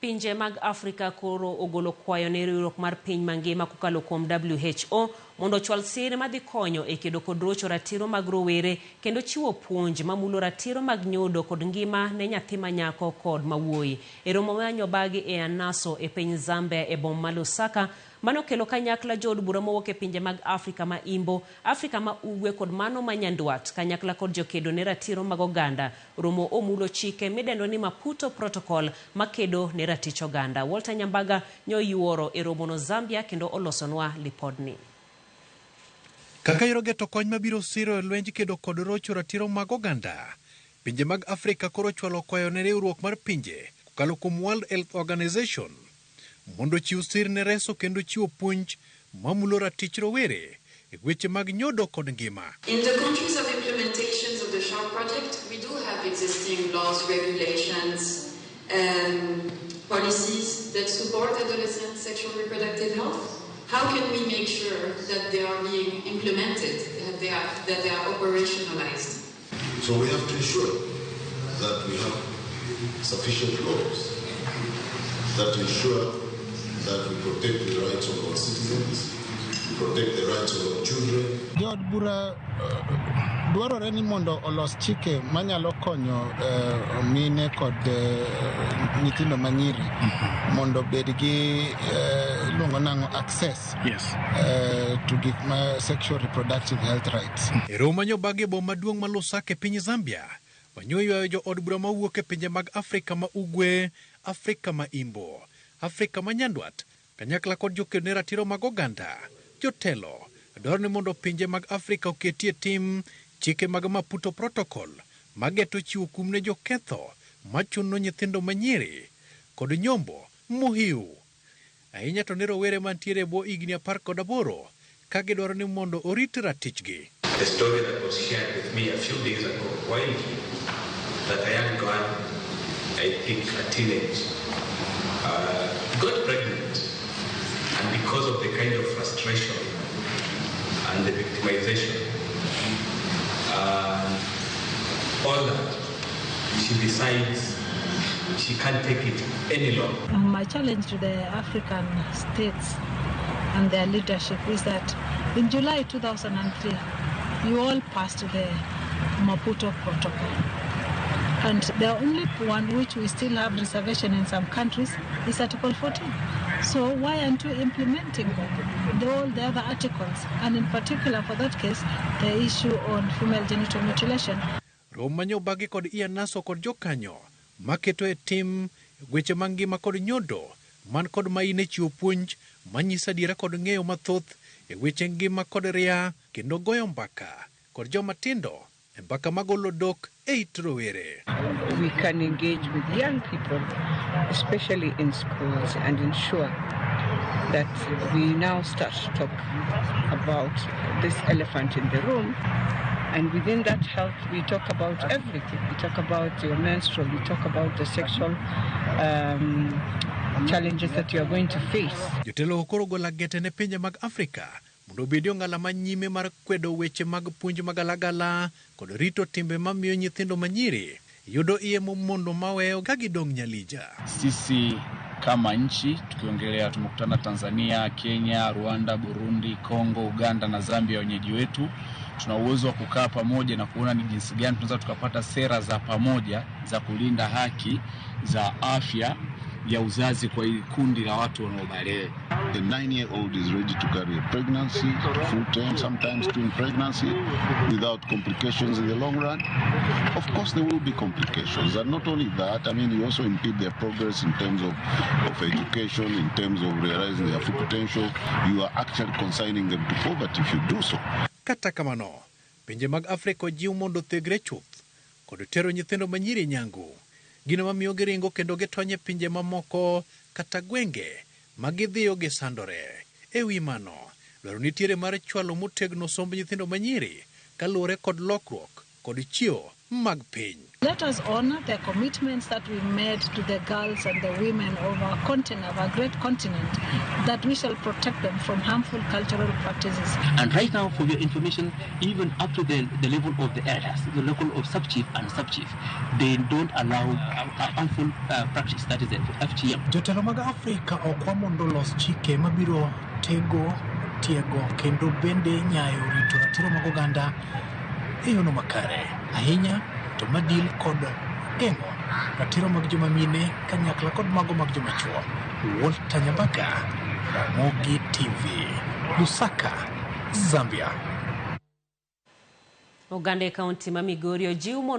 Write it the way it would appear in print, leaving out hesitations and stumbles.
Pinje mag Afrika koro ogolo kwayo ne riwruok mar piny mangima kokalo kuom WHO mondo ochwal sir madhi konyo e kedo kod rocho ratiro mag rowere kendo chiwo puonj mamulo ratiro mag nyodo kod ngima ne nyathi ma nyako kod ma wuoyi. E romo ma nyobagi e Anaso e piny Zambia e boma ma Lusaka, mano okelo kanyakla jood bura mowuok e pinje mag Afrika ma Imbo, Afrika ma Ugwe kod mano ma Nyandwat kanyakla kod jokedo ne ratiro mag oganda. Romo omulo chike midendo ni Maputo Protocol makedo ne ratich oganda. Walter Nyambaga nyoyuoro e romono Zambia kendo olosonwa lipodni. Kaka yor geto kony mabiro siro e lwenj kedo kod rocho ratiro mag oganda, pinje mag Afrika koro ochwalo kwayo ne riwruok mar pinje kokalo kuom World Health Organization mondo ochiw sir ne reso kendo chiwo puonj mamulo ratich rowere e weche mag nyodo kod ngima. In the countries of implementations of the SHARP project, we do have existing laws, regulations, policies that support adolescent sexual reproductive health. How can we make sure that they are being implemented, that they are operationalized? So we have to ensure that we have sufficient laws that ensure that we protect the rights of our citizens, we protect the rights of our children. Jood bura dwarore ni mondo olos chike manyalo konyo mine kod nyithindo manyiri mondo obed gi iluongo nang'o access to gik ma sexual reproductive health rights. E romo manyobagi e boma maduong' ma Lusaka e piny Zambia, manyo ywayo jo od bura mawuok e pinje mag Afrika ma Ugwe, Afrika ma Imbo, Afrika ma Nyandwat, kanyakla kod jokedo ne ratiro mag oganda. Jotelo dwaro ni mondo pinje mag Afrika oketie tim chike mag Maputo Protocol mageto chiwo kum ne joketho machuno nyithindo manyiri kod nyombo mohiu. Ahinya to ne rowere mantiere e bwo higni 18 ka gidwaro ni mondo orit ratichgi. The story that was shared with me a few days ago while here, that a young girl, I think a teenage, got pregnant, and because of the kind of frustration and the victimization, all that, she decides she can't take it any longer. My challenge to the African states and their leadership is that in July 2003, you all passed the Maputo Protocol. And the only one which we still have reservation in some countries is Article 14. So why aren't you implementing all the other articles? And in particular, for that case, the issue on female genital mutilation. Romo manyobagi kod Ian Naso kod jokanyo maketo e tim weche mag ngima kod nyodo man kod maine chiwo puonj manyiso adiera kod ng'eyo mathoth e weche ngima kod ria kendo goyo mbaka kod joma tindo e mbaka magolo dok e it rowere. We can engage with young people, especially in schools, and ensure that we now start to talk about this elephant in the room. And within that health, we talk about everything. We talk about your menstrual, we talk about the sexual challenges that you are going to face. Jotelo koro ogolo agete ne pinje mag Afrika mondo obedi ong'ala manyime mar kwedo weche mag puonj magalagala kod rito timbe mamiyo nyithindo manyiri yudo iye momondo maweyo ka gidong' nyalija. Sisi kama nchi tukiongelea, tumekutana Tanzania, Kenya, Rwanda, Burundi, Kongo, Uganda na Zambia, wenyeji wetu, tuna uwezo wa kukaa pamoja na kuona ni jinsi gani tunaweza tukapata sera za pamoja za kulinda haki za afya ya uzazi kwa kundi la watu wanaobalehe. A 9-year-old is ready to carry a pregnancy, full term, sometimes twin pregnancy, without complications in the long run. Of course, there will be complications. And not only that, I mean, you also impede their progress in terms of education, in terms of realizing their full potential. You are actually consigning them to poverty if you do so. Kata kamano, pinje mag Afrika ojiw mondo othegre chuth kod tero nyithindo manyiri nyangu. Gino mamiyo giringo kendo gitony e pinje mamoko kata gwenge ma gidhiyo gisandore. E wi mano, dwaro nitiere mar chwalo motegno somb nyithindo manyiri kaluwore kod lokruok kod chiewo Mag piny. Let us honor the commitments that we made to the girls and the women of our continent, of our great continent, that we shall protect them from harmful cultural practices. And right now, for your information, even up to the level of the elders, the level of sub-chief and sub-chief, they don't allow harmful practice, that is the FGM. Jotelo mag Afrika okwa mondo olos chike mabiro tego, tiego kendo bende nyayo rito ratiro mag oganda e yono makare. Ahinya to madil kod geng'o ratiro mag joma mine kanyakla kod mago mag joma chuo. Walter Nyambaka, Ramogi TV, Lusaka, Zambia. Oganda e kaunti ma Migori ojiw mondo